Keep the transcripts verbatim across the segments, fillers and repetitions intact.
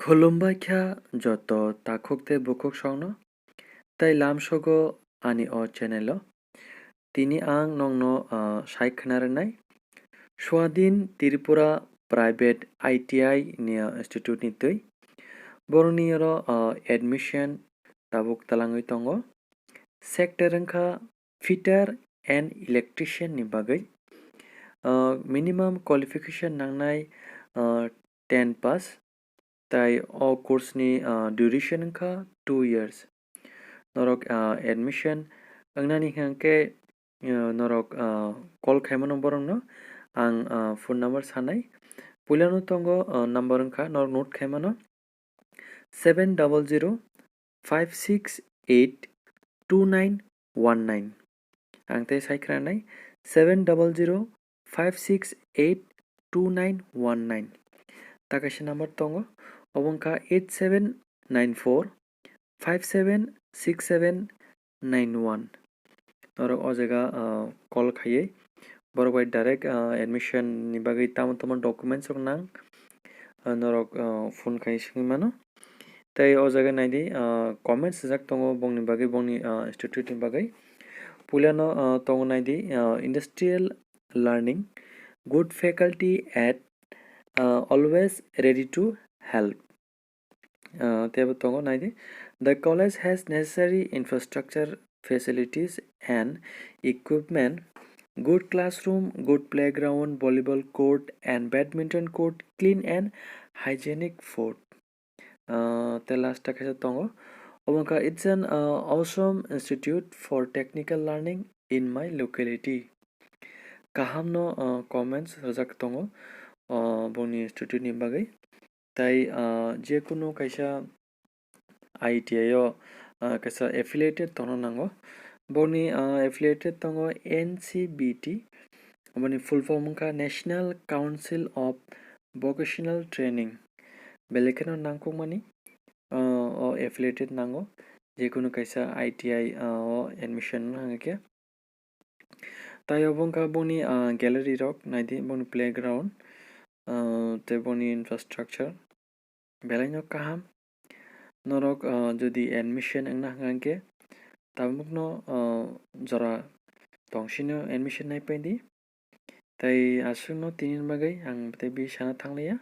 Khulumbai kha joto takhuk tei bukhuk songno, tei lamsogo ani o channel o. Tini ang nongno, ah, sai khna rwnai. Swadhin Tripura Private I T I ni, ah, institute ni twi. Borokni oro, ah, admission tabuk talangwi tongo. Sector wngkha fitter and electrician ni bagwi. Ah, minimum qualification nangnai, ah, ten pass. Tai o course ni, ah, duration wngkha two years. Norok, ah, admission wngnani hwnkhe, ah, norok, ah, call khaimano borokno. Ang, ah, phone number sanai. Puilano tongo, ah, number wngkha, norok note khaimano, seven double zero five six eight two nine one nine. Ang tei sai khna nai, seven double zero five six eight two nine one nine. Ta kaisa number tongo, obo wngkha eight seven nine four five seven six seven nine one. Norok o jaga, ah, call khaiwi borok bai direct, ah, admission ni bagwi tamo tamo documents rok nang, ah, norok, ah, phone khai swngwi mano. Tei o jaga naidi, ah, comments rijak tongo bongni bagwi, bongni, ah, institute ni bagwi. Puilano, ah, tongo naidi, ah, industrial learning, good faculty at, ah, always ready to help. Ah, teibo tongo naidi, the college has necessary infrastructure, facilities and equipment, good classroom, good playground, volleyball court and badminton court, clean and hygienic food. Ah, tei last o kaisa tongo, obo wngkha, it's an, ah, awesome institute for technical learning in my locality. Kahamno, ah, comments rijak tongo, ah, bongni institute ni bagwi. Tai, ah, je kunu kaisa I T I o, ah, kaisa affiliated tongna nango. Boni, ah, affiliated tongo N C V T, boni full form wngkha National Council of Vocational Training. Belai kheno nangkukmani, ah, o affiliated nango, je kunu kaisa I T I, ah, o admission wngna hwnga khe. Tai obo wngkha boni, ah, gallery rok, naidi boni playground, ah, tei boni infrastructure belai no kaham. Norok, ah, jodi admission wngna hwnka hwnkhe tabukno, ah, jora tongsino admission naipaidi. Tai aswkno tini bagwi ang tei bi sana thangliya.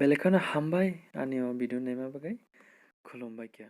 Belai kheno hambai ani o video naima bagwi. Khulumbai kha.